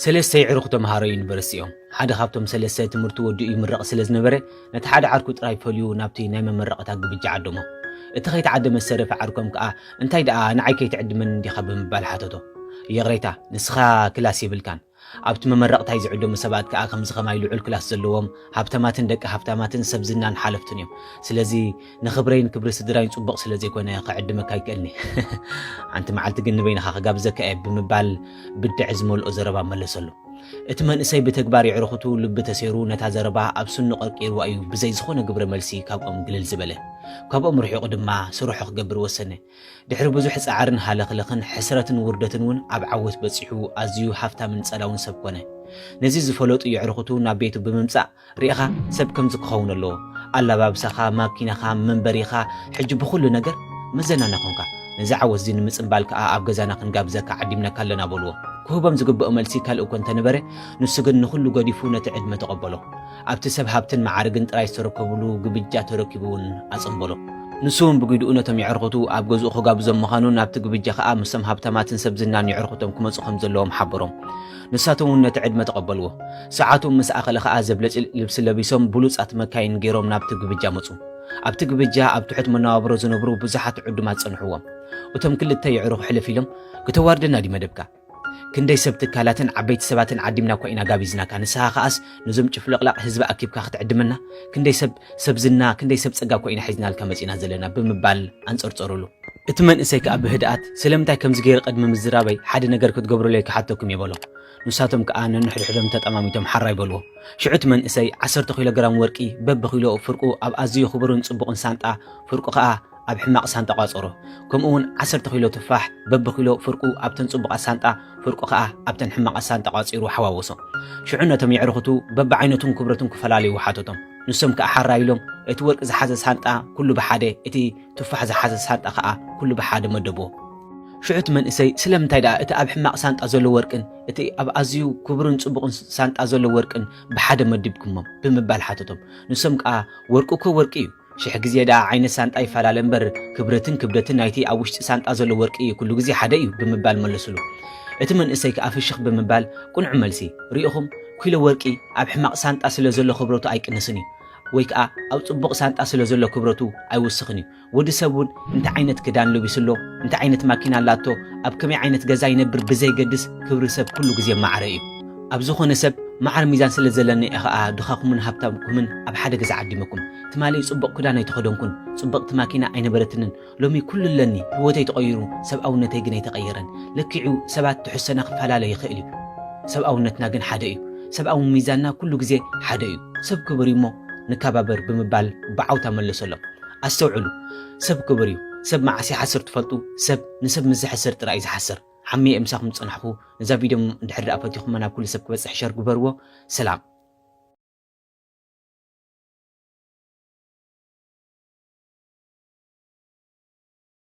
ሰለስተ የዕሩኽ ተምሃሮ ዩኒቨርሲቲ እዮም። ሓደ ካብቶም ሰለስተ ትምህርቱ ወዲኡ ይምረቕ ስለ ዝነበረ፣ ነቲ ሓደ ዓርኩ ጥራይ ፈልዩ ናብቲ ናይ መመረቕታ ግብጃ ዓደሞ። እቲ ከይተዓደመ ዝተረፈ ዓርኮም ከኣ፣ "እንታይ ደኣ ንዓይ ከይትዕድመኒ ዲኻ?" ብምባል ሓተቶ። "ይቕሬታ፣ ንስኻ ክላስ የብልካን። ኣብቲ መመረቕታይ ዝዕደሙ ሰባት ከኣ ከምዚ ከማይ ልዑል ክላስ ዘለዎም፣ ሃብታማትን ደቂ ሃብታማትን ሰብ ዝናን ሓለፍቱን እዮም። ስለዚ ንኽብረይን ክብሪ ስድራይን ጽቡቕ ስለ ዘይኮነ ክዕድመካ ኣይክእልኒ። ሓንቲ መዓልቲ ግን ንበይንኻ ክጋብዘካ እየ" ብምባል ብድዐ ዝመልኦ ዘረባ መለሰሉ። እቲ መንእሰይ ብተግባር የዕርኹቱ ልቢ ተሰይሩ ነታ ዘረባ ኣብ ስኑ ቀርቂርዋ እዩ ብዘይ ዝኾነ ግብረ መልሲ ካብኦም ግልል ዝበለ። ካብኦም ርሒቑ ድማ ስርሖ ክገብር ወሰነ። ድሕሪ ብዙሕ ጻዕርን ሃለኽለኽን ሕስረትን ውርደትን እውን ኣብ ዓወት በጺሑ ኣዝዩ ሃፍታምን ጸላውን ሰብ ኮነ። ነዚ ዝፈለጡ የዕርኹቱ ናብ ቤቱ ብምምጻእ፣ "ርኢኻ፣ ሰብ ከምዚ ክኸውን ኣለዎ። ኣለባብሳኻ፣ ማኪናኻ፣ መንበሪኻ፣ ሕጂ ብኹሉ ነገር መዘናና ኮንካ። ነዚ ዓወት እዚ ንምጽንባል ከኣ ኣብ ገዛና ክንጋብዘካ ዓዲምናካ ኣለና" በልዎ። ክህቦም ዝግብኦ መልሲ ካልእ እኮ እንተነበረ፣ ንሱ ግን ንኹሉ ገዲፉ ነቲ ዕድመ ተቐበሎ። ኣብቲ ሰብ ሃብትን መዓርግን ጥራይ ዝተረከቡሉ ግብጃ ተረኪቡ እውን ኣጸንበሎ። ንሱ እውን ብግድኡ ነቶም የዕርኹቱ ኣብ ገዝኡ ክጋብዞም ምዃኑን ናብቲ ግብጃ ከኣ ምስቶም ሃብታማትን ሰብ ዝናን የዕርኹቶም ክመጹ ከም ዘለዎም ሓበሮም። ንሳቶም እውን ነቲ ዕድመ ተቐበልዎ። ሰዓቱ ምስ ኣኸለ ከኣ ዘብለጭልጭ ልብሲ ለቢሶም ብሉጻት መካይን ገይሮም ናብቲ ግብጃ መጹ። ኣብቲ ግብጃ ኣብ ትሑት መነባብሮ ዝነብሩ ብዙሓት ዕዱማት ጸንሕዎም። እቶም ክልተ የዕሩኽ ሕልፍ ኢሎም፣ "ክተዋርደና ድዩ መደብካ? ክንደይ ሰብ ትካላትን ዓበይቲ ሰባትን ዓዲምና እኳ ኢና ጋቢዝናካ፣ ንስኻ ከኣስ ነዞም ጭፍልቕላቕ ህዝቢ ኣኪብካ ክትዕድመና? ክንደይ ሰብ፣ ሰብ ዝና፣ ክንደይ ሰብ ጸጋ እኳ ኢና ሒዝናልካ መጺና ዘለና?" ብምባል ኣንጸርጸሩሉ። እቲ መንእሰይ ከኣ ብህድኣት፣ "ስለምንታይ ከምዚ ገይረ ቅድሚ ምዝራበይ ሓደ ነገር ክትገብሩለይ ክሓተኩም እየ" በሎ። ንሳቶም ከኣ ነንሕድሕዶም ተጠማሚቶም ሓራይ በልዎ። ሽዑ እቲ መንእሰይ ዓሰርተ ኪሎ ግራም ወርቂ በብኪሎ ፍርቁ ኣብ ኣዝዩ ክቡርን ጽቡቕን ሳንጣ፣ ፍርቁ ከኣ ኣብ ሕማቕ ሳንጣ ቋጸሮ። ከምኡ እውን ዓሰርተ ኪሎ ቱፋሕ በብኪሎ ፍርቁ ኣብተን ጽቡቓት ሳንጣ፣ ፍርቁ ከኣ ኣብተን ሕማቓት ሳንጣ ቋጺሩ ሓዋወሶ። ሽዑ ነቶም የዕርኹቱ በብዓይነቱን ክብረቱን ክፈላለዩ ሓተቶም። ንሶም ከኣ ሓራይ ኢሎም፣ እቲ ወርቂ ዝሓዘ ሳንጣ ኩሉ ብሓደ፣ እቲ ቱፋሕ ዝሓዘ ሳንጣ ከኣ ኩሉ ብሓደ መደብዎ። ሽዑ እቲ መንእሰይ፣ "ስለምንታይ ደኣ እቲ ኣብ ሕማቕ ሳንጣ ዘሎ ወርቅን እቲ ኣብ ኣዝዩ ክቡርን ጽቡቕን ሳንጣ ዘሎ ወርቅን ብሓደ መዲብኩሞም?" ብምባል ሓተቶም። ንሶም ከኣ፣ "ወርቂ እኮ ወርቂ እዩ። ሽሕ ግዜ ደኣ ዓይነት ሳንጣ ይፈላለ እምበር፣ ክብረትን ክብደትን ናይቲ ኣብ ውሽጢ ሳንጣ ዘሎ ወርቂ ኩሉ ግዜ ሓደ እዩ" ብምባል መለሱሉ። እቲ መንእሰይ ከኣ ፍሽኽ ብምባል፣ "ቅኑዕ መልሲ፣ ርኢኹም፣ ኪሎ ወርቂ ኣብ ሕማቕ ሳንጣ ስለ ዘሎ ክብረቱ ኣይቅንስን እዩ፣ ወይ ከኣ ኣብ ጽቡቕ ሳንጣ ስለ ዘሎ ክብረቱ ኣይውስኽን እዩ። ወዲ ሰብ እውን እንታይ ዓይነት ክዳን ለቢሱ ኣሎ፣ እንታይ ዓይነት ማኪና ኣላቶ፣ ኣብ ከመይ ዓይነት ገዛ ይነብር ብዘይገድስ፣ ክብሪ ሰብ ኩሉ ግዜ ማዕረ እዩ። ኣብ ዝኾነ ሰብ ማዕረ ሚዛን ስለ ዘለኒ እየ ኸኣ ድኻኹምን ሃብታምኩምን ኣብ ሓደ ገዛ ዓዲመኩም። ትማሊ ጽቡቕ ክዳን ኣይተኸደንኩን፣ ጽብቕቲ ማኪና ኣይነበረትንን። ሎሚ ኩሉ ኣለኒ፣ ህይወተይ ተቐይሩ፣ ሰብኣውነተይ ግን ኣይተቐየረን። ለኪዑ ሰባት ትሕዝቶና ክፈላለ ይኽእል እዩ። ሰብኣውነትና ግን ሓደ እዩ። ሰብኣዊ ሚዛንና ኩሉ ግዜ ሓደ እዩ። ሰብ ክቡር እዩ እሞ ንከባበር" ብምባል ብዓውታ መለሰሎም። ኣስተውዕሉ፣ ሰብ ክቡር እዩ። ሰብ መዓስ ይሓስር ትፈልጡ? ሰብ ንሰብ ምስ ዝሕስር ጥራይ እዩ ዝሓስር። ሓምየ ምሳኹም ዝጸናሕኩ፣ ነዛ ቪድዮ እንድሕር ደኣ ፈቲኹማ ናብ ኩሉ ሰብ ክበጽሕ ሸር ግበርዎ። ሰላም።